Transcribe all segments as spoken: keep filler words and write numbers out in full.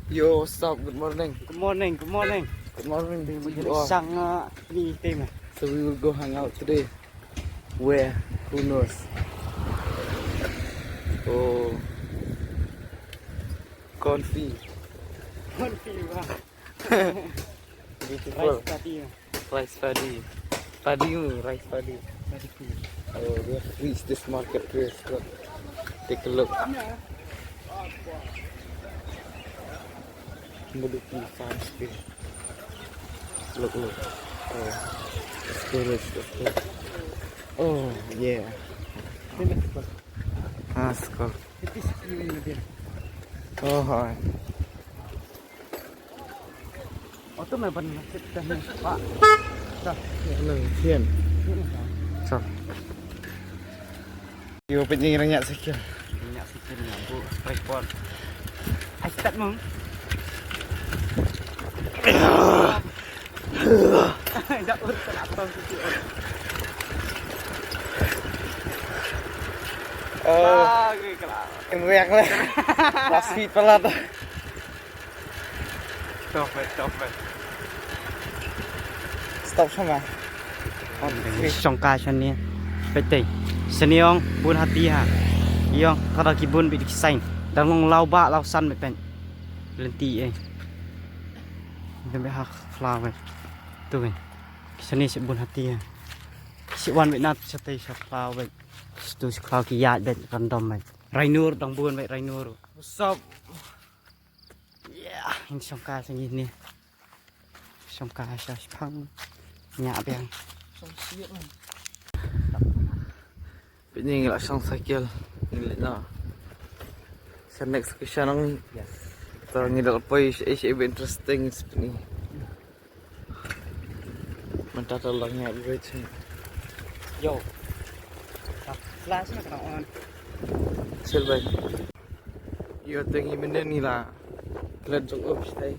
Yo, what's up? Good morning. Good morning, good morning. Good morning to you all. Sang, uh, ni time. So we will go hang out today. Where? Who knows? Oh. Cornfield. Cornfield, wah. Beautiful. Rice paddy. Rice paddy. Paddy, rice paddy. Paddy field. Oh, we have reached this marketplace. Look. Take a look. Look at the farm space. Look, look. Oh, let's go, let's go, let's go. Oh, yeah. Ah, let's go. Oh, hi. Auto me ban sit dah ni. Pak. Dah. Hello, Sian. Sure. Yo, pynïeng rang ïa sikil. Rang ïa sikil ïa bu report. Ai start mong. Dah ur ke atas sikil. Oh. Ah, okay, kelar. Kemriak lah. Last feet pelat. Stop it, stop it. Stop shwa ma. Shongkai shane. Peit te. Shane ong bun hati ha. Ïong kada ki bun bit ki sign. Dang long law ba law san bit pen. Lynti eh. Dang bit ha khlaw bit. Tu bit. Shane shi bun hati ha. Shi wan bit na tu shatei sha khlaw bit. Stu shi khlaw ki ïaid bit random bit. Rainur dang bun bit rainur. What's up? Yeah, ngin shongkai sha ngi ne. Shongkai sha shipang. Nya biang. Pynïeng la shong cycle. Ngi leit na. Sa next question ngi. Yes. Ta ngi dal poi is is interesting is pynïeng. Mynta ta lang ïa bridge. Yo. Flash na kena on. Chill bai. Yo, te ngi mynne ngi la klet jong um shatai.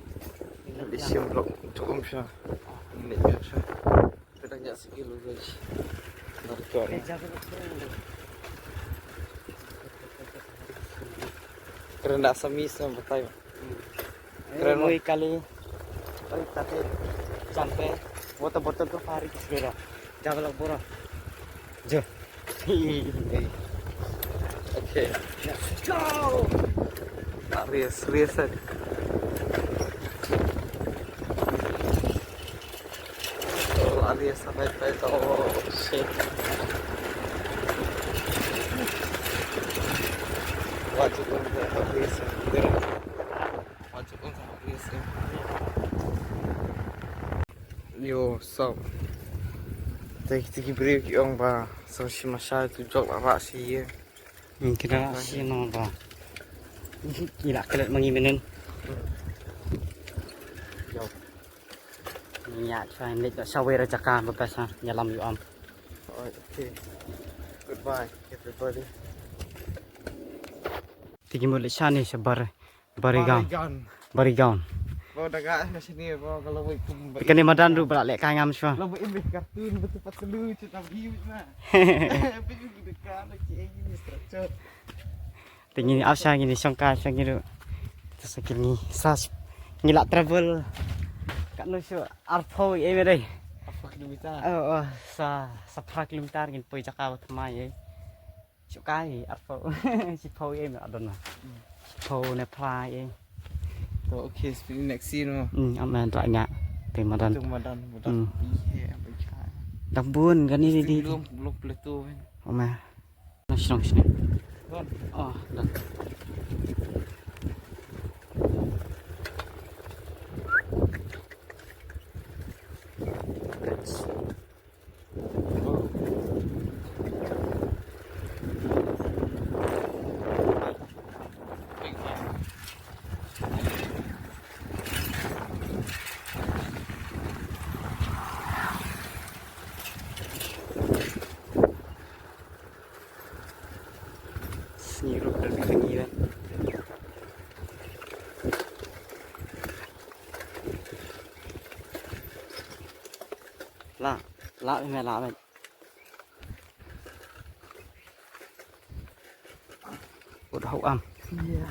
Ngi la shim blok jong um sha. Ngi la sha. Pynda ïa sikil u bridge. Nar ko. Kren da sami sam batai. Kren mui kali. Oi, tate. Champe. Water bottle ko pari kisira. Jaga lak bora. Jo. Okay. Let's go. Serious, serious. Oh, lari sampai, sampai, oh, shit. Wajib untuk habis. Wajib untuk habis. Yo, so. Thank you, briew, ki ong ba. So, shi masa tu jok la rak shi ye. Hmm, kira si no ba. Ila kelet mangi menen. Yo. Nya chwa nit da sawer jaka ba pasa nyalam yu am. Alright, okay. Goodbye, everybody. Tiki mo le shani sabar. Barigaun. Barigaun. Barigaun. Ba daga na sini ba kalau wei kum. Kane madan ruh ba la leh kai ngam shwa. Lo ba im kartun betul pat selu cut na view na. Pe yu ki deka na ki ai ni structure. Te ngi ap sha ngi ni shongkai sha ngi ruh. Te sa kini sa ngi la travel. Ka no shu arphew e me dei. Arphew kilometer. Oh, oh, sa sa phra kilometer ngin poi jaka ba thymmai e. Shu kai arphew. Shiphew ïa me adon ma. Shiphew ne phra ïa. To okay, speak next scene mo. Hmm, am na dra nya. Te madan. Tu madan, madan. Hmm. Pi he am pi chai. Dang bun kani ni di. Lum lum pletu. Am na. Na shnong shnong. Don. Oh, dang. Sngi ruh da bit ngi ban. La, la me la me. Ut hau am. Iya.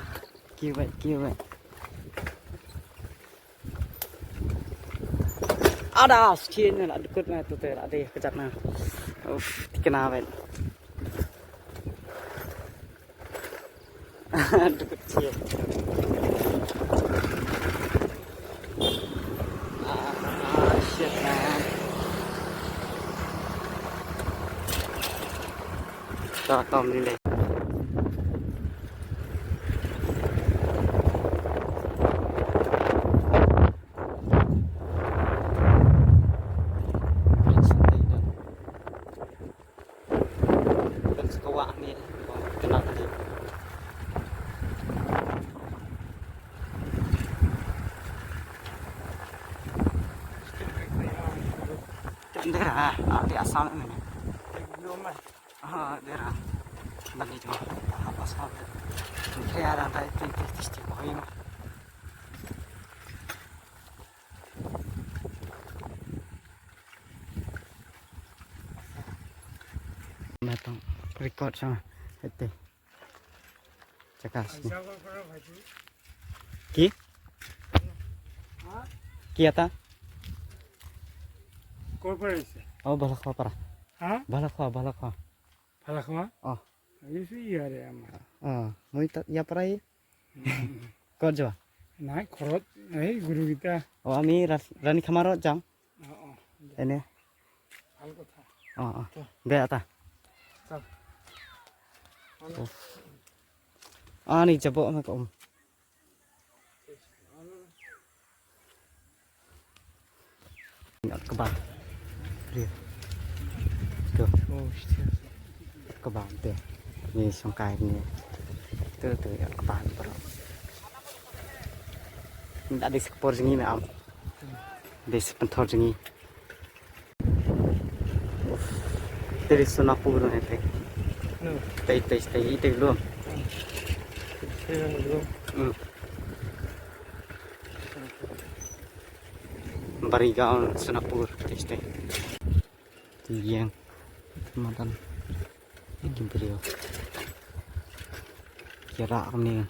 Kiwet, kiwet. Ada, skin na dukut na tu te, ada kejap na. Uff, tikna bet. Dukut skin. Ah, shit, man. Ta tom ni le. Dera, ah, di Assam ini. Ah, dera. Bani jo, apa Assam. Kaya ada tai ti ti ti ti boy ma. Matang record sama. Ete. Chakas. Ki? Ki ata? Corporation. Oh, Balakhwa para. Ha? Balakhwa, Balakhwa. Balakhwa? Oh. Ayo si iya de ama. Oh, mui ta ya para i. Kor jo. Nai korot, nai guru kita. Oh, ami Ra-, Rani Khamar jam. Oh, oh. Ene. Al kotha. Oh, oh. Be ata. Sab. Ani jabo ma ka um. Ïa kaba. Ria. Tu. Oh, shit. Kaba te. Ni song kai ni. Tu tu ïa kaba bro. Ni da dei sekpor jngi me am. Dei sepentor jngi. Te dei Sonapur ne te. No. Te te te te lu. Te lu. Hmm. Barigaon Sonapur te te. Te ïeng. Madan. Ïeng ki briew. Ki rah kumne.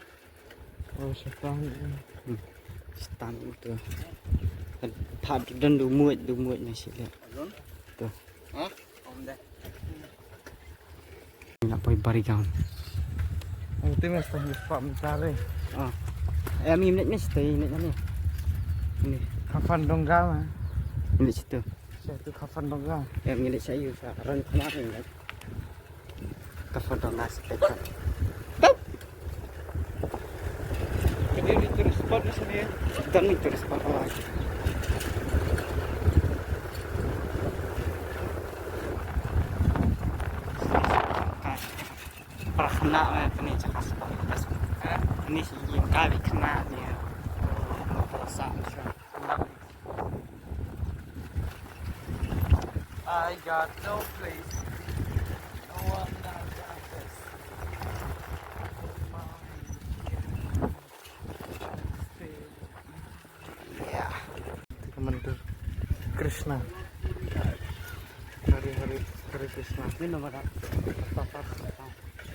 Oh, shatan. Hmm. Shatan tu. Pha don du muid, du muid na shi le. Tu. Ha? Om de. Ina poi Barigaon. Ang timas ta hi pam tare. Ah. Eh, ami mnek ni stay ni ni. Ni. Kafan Dongga ma. Ni situ. Situ Kafan Dongga. Eh, ami ni sayu sa ran kemar ni. Kafan Dongga stay. Ini ni tourist spot di sini ya. Dan ni tourist spot. Para khynnah me pynïaid jaka sport. Pynïaid ïa ka bad khynnah ne. Para sah. I got no place. No one, not got this. Yeah. Ka mandir Krishna. Hare Hare, Hare Krishna. Ni nama dah. Papa.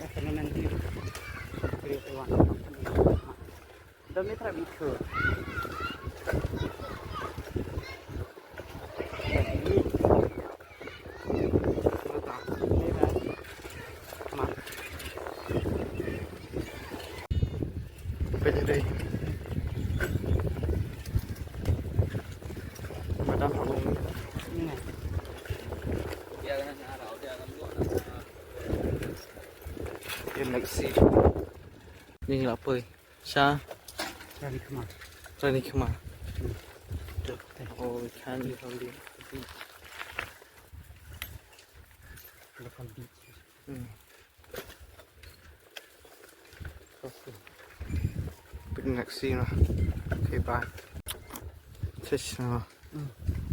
Eh, kena nanti. Kiri tuan. Dah mitra bitu. Pwede dei. Madam ha um. Ïa, let's see. Ni la poi. Sha. Rani Khmar. Rani Khmar. Hmm. Oh, we can't be from the beach. Look on beach. Hmm. Okay. Picnic scene. Okay, bye. Fish now. Hmm.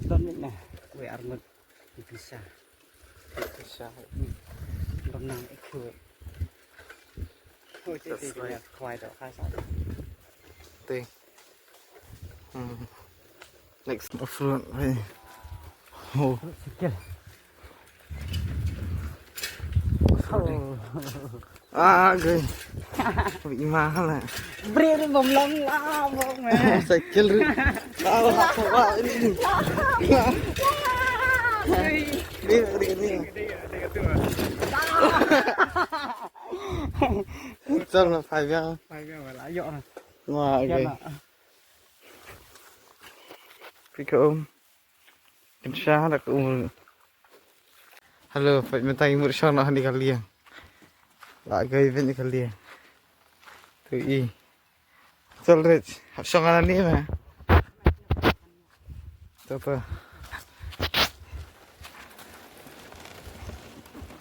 Don't need na. We are not. Pisa. Pisa. Hmm. Don't know. Cool. That's right. Quite a high side. Thing. Hmm. Next off-road, hey. Oh. Sikil. Off-roading. Oh. Ah, gai. Ui, mahal lah. Bri ri bom long lah, bom eh. Cycle ri. Lah, lah, lah, ini, ini. Lah. Ui. Ini, ini, ini. Chal na five yang. Five yang lah, ayo. Wah, gai. Pick up. Kan sha da ka umur. Hello, peit mynta ngi mut shong noh hani ka liang. La gai ven ka liang. Tu i. Chal rich. Hap shong hani ma. Tu tu.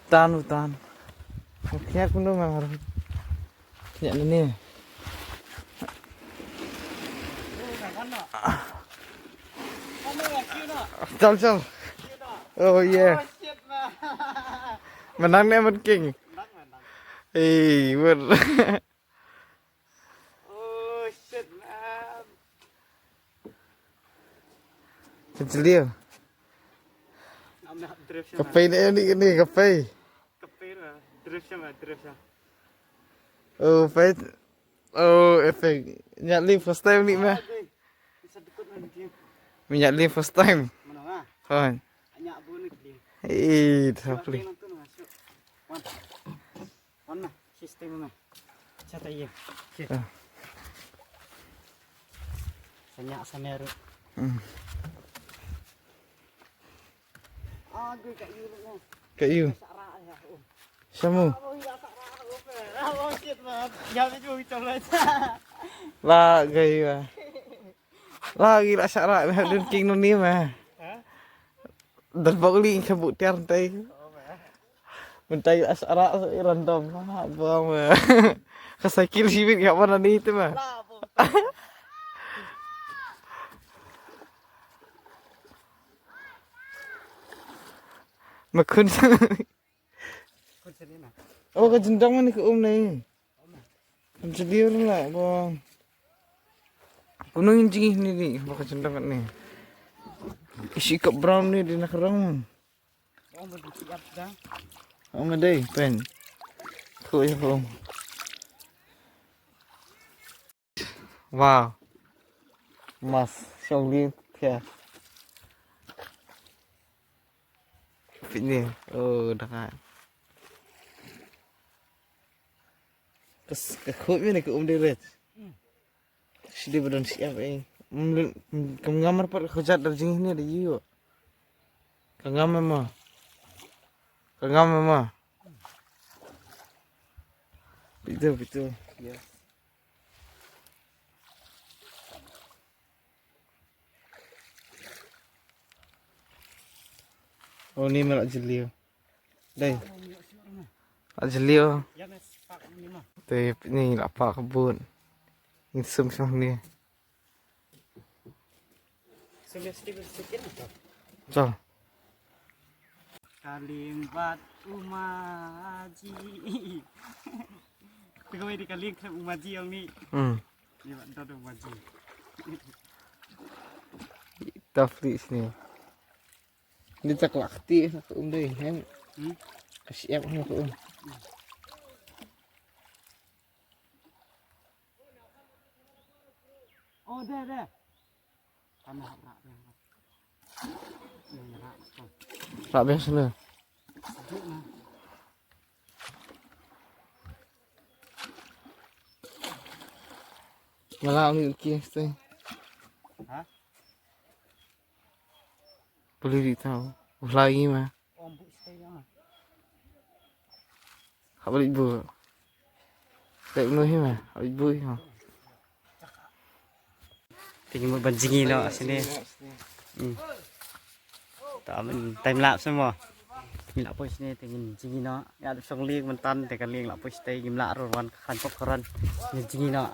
Tan u tan. Khia kuno ma ngar. Ïa, ni, ni. Chal, chal. Oh, yeah. Menang ne, men king. Eh, men. Ka jylliew. Ka pei ne, ni, ni, ka pei. Oh, pei. Oh, effect. Nyak li first time ni meh. Nyak li first time. Hoi. Eh, thapli. Wan na, system na. Chata ye. Okey. Ah. Sa nyak sa meru. Hmm. Ka yu. Shamu. La gai ba. La gi la shara ba dun king no ni ma. Dal bok li ka bu tiar tai. Mynta la shara random la ba ma. Ka cycle shi bit ka ba na ni tu ma. Ma khun. Oh, ka jyndong mane ka um ne. Ka jylliew la ba. Kuno ngin jngi ne di ba ka jyndong ne. Ishi ka brown ne di na ka rong. Oh, ma dei pen. Ko ya ko. Wow. Mas shong li thia. Pini. Oh, dah. Ka khut mane ka um dei ret. Shi dei ba don shi ap eh. Kam ngam ar pat ka jat da jing ne da yu. Ka ngam ma. Ka ngam ma. Bitu, bitu. Ya. Oh, ni ma la jylliew. Dei. La jylliew. Dei, ni la pak ka bun. Ngin sum shong ni. Chal. Ka lieng bad u ma ji. Te kawei de ka lieng khlem u ma ji ong ni. Hmm. Ni bad dot u ma ji. Tough li sini. Ni tak lak ti sa ka um dei, hen. Hmm? Ka siap ha ka um. Oh, deh, deh. Tanah rak deh. Rak biasa lah. Malah ambil kis tu. Ha? Boleh di tahu. Uhlai ma. Hap balik bu. Dei mano hi ma. Hap balik bu hi ma. Te ngin mut ban jngi noh shane. Hmm. Ta ban time lapse mo. Ngi la poi shane te ngin jngi noh. Ïa dep shong lieng myntan te ka lieng la poi shatei ngim lah ruh wan ka khan pop ka ran. Ngin jngi noh.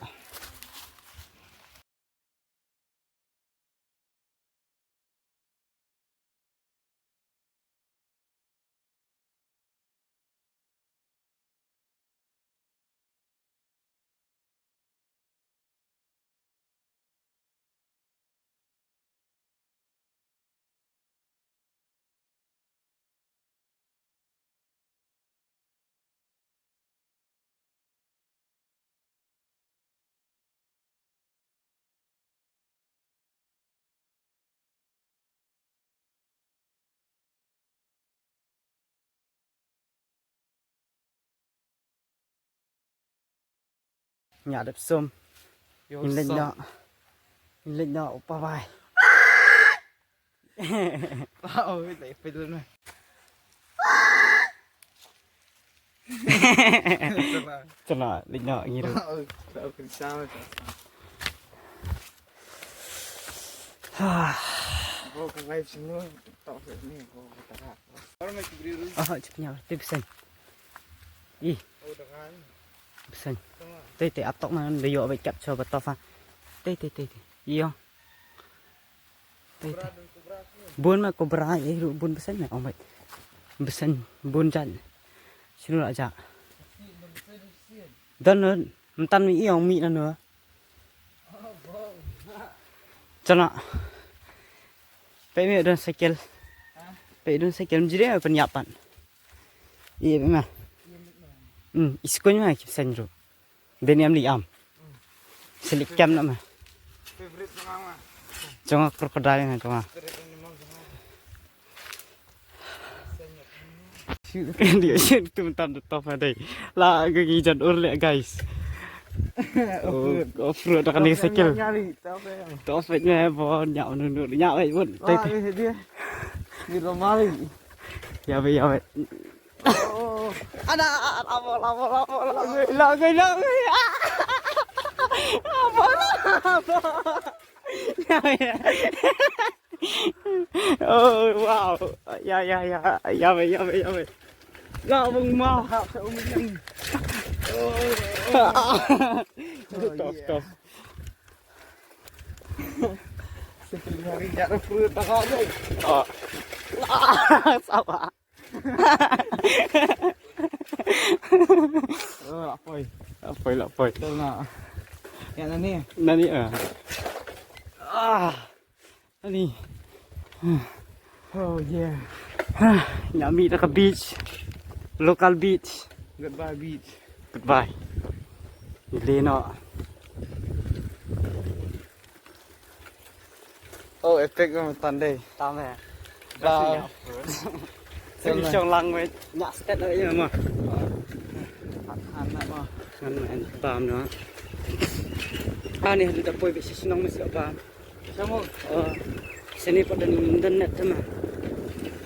Ngiah dep sum. Yo, ngin leit sum. Ngiah. Ngin leit ngiah u pa bai. Oh, wait, wait, wait, wait. Tara, leit ngiah ngi ruh. Oh, oh, oh, oh. Bro, ka live sini, tok ni, bro, ka tara. Baru mai kibri dulu. Oh, cik ngiah, tu pesan. Ih. Oh, dengan. Pesan. Tengah. Tei, tei, atok man, da ïoh bad capture ba tough, ha. Tei, tei, tei, tei. Ïoh. Tei, tei. Bun ma cobra, eh, ruh bun bseiñ ma, ong bad. Bseiñ bun jait. Sino la jah. Don, don, myntan mi ïong mi na no. Chana. Pe mi don cycle. Pe don cycle, mjire ma pynïap pat. Ïa ma. Hmm, iskun ma ki bseiñ ruh. Deniam li am. Selik kem na ma. Favorite jong nga ma. Jong nga crocodile nga jong nga. Spirit animal jong nga. Shoot. Dia shoot tu tam tu top ada. La gigi jan ur le guys. Off-road. Off-road dah kena cycle. Nyari, top ya. Top ya bon ya unu ya bon. Wah, ini dia. Di lemari. Ya be ya be. Oh. Ada, lama, lama, lama, lama, lama, lama. Lama, lama. Ya, ya. Oh, wow. Ya, ya, ya. Ya, ya, ya, ya. Lama, lama. Oh, yeah. Tough, tough. Sekali hari nyak dah perut dah kau, deh. Oh. Sabar. Oh, la poi. La poi, la poi. Betul nak. Yang nani? Nani ah. Ah. Nani? Oh yeah. Ah, ngiah mih da ka beach. Local beach. Goodbye beach. Goodbye. Ngi leit noh. Oh, epic ma tang dei. Tam eh. Ba. Sing shong lang wei. Nyak stet na ïa ma. An na ma. Ngan ma en tam na. Ani hadu da poi bisi sinong mesti ba. Samo. Oh. Sini pada ni internet tu ma.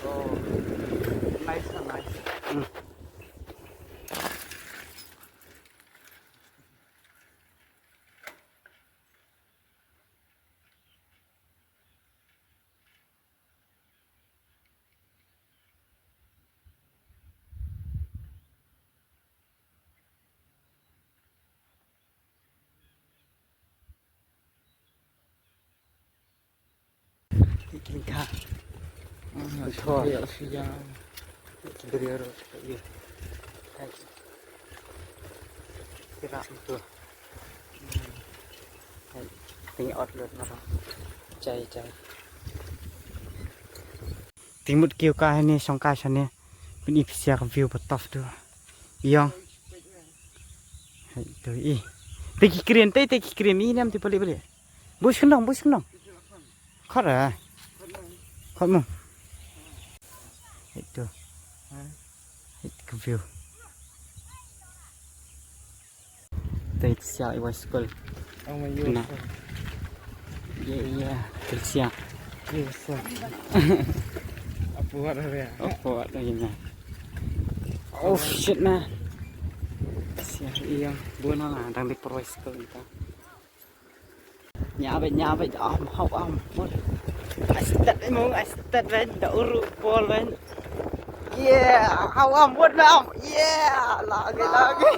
Oh. Nice, nice. Hmm. Ki lyngkha. Ah, thor. Ki briew ruh. Ki rak tu. Ting ot lut marang. Jai, jai. Ting mut kiew ka hane shong ka shane. Pyn i pisa ka view ba tough tu. Ïong. Hai tu i. Te ki kren, te te ki kren i nem te pali pali. Bush kendong, bush kendong. Khot ah. Khot mo. Hai tu. Hai ka view. Tei sia i wai skul. Oh my God. Na. Ye ye. Tei sia. Tei sia. Apa buat hari ya? Apa buat hari ya? Oh shit man. Sia iya buan lah dang di pro skul kita. Nyabe nyabe am hau am. Astat mo astat ben da uru bol ben. Yeah, hau am wot na am. Yeah, lagi lagi.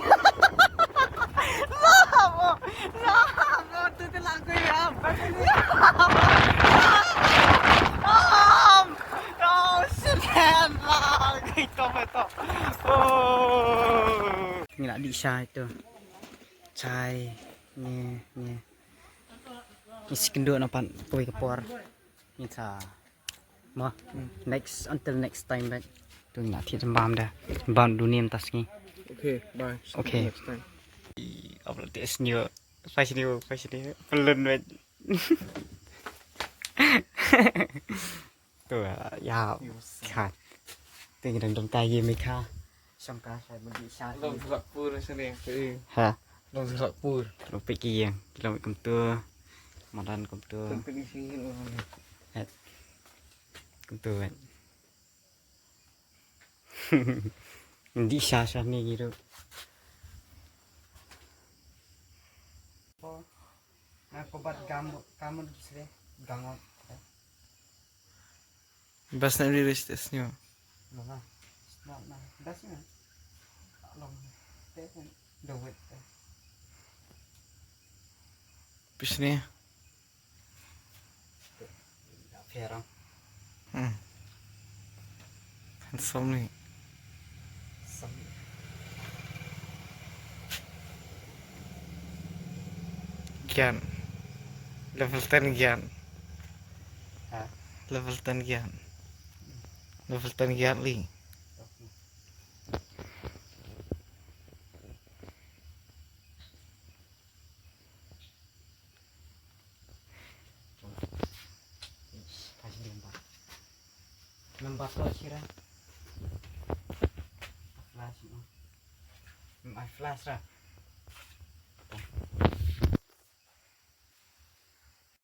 Lama, lama tu tu lagi am. Am. Oh shit man, lagi tomato. Oh. Ngi la di shai tu. Chai. Ngi ngi. Ngi sik kynduh na pat kawei ka por. Ngi sa mo. Hmm. Next, until next time bad. Tu ngi la thied bam da. Bam du nim tas ngi. Okay, bye. Okay. Next time. Upload this new. Fashion new, fashion new. Pelun bad. Tu ya. Khat. Tu ngi dang dang kai ye mi kha. Shong ka shai mun di sha. Dong pura sini. Ha. Long Kharagpur. Long peit ki ïing, ki long kumtu. Madan kumtu. Kumtu. Ndi sha sha ni ngi ruh. Ko, na ko bat gam, kamon sre, gangot. Bas na ri ris tes nyo. No, na. No, na. Das ni. Long. Te, do wet te. Pisni. Ferang. Hmm. Handsome ni. Sem. Gyan. Level ten gyan. Ha? Level ten gyan. Level ten gyan li. Member to sira. Flash no. Mai flash ra.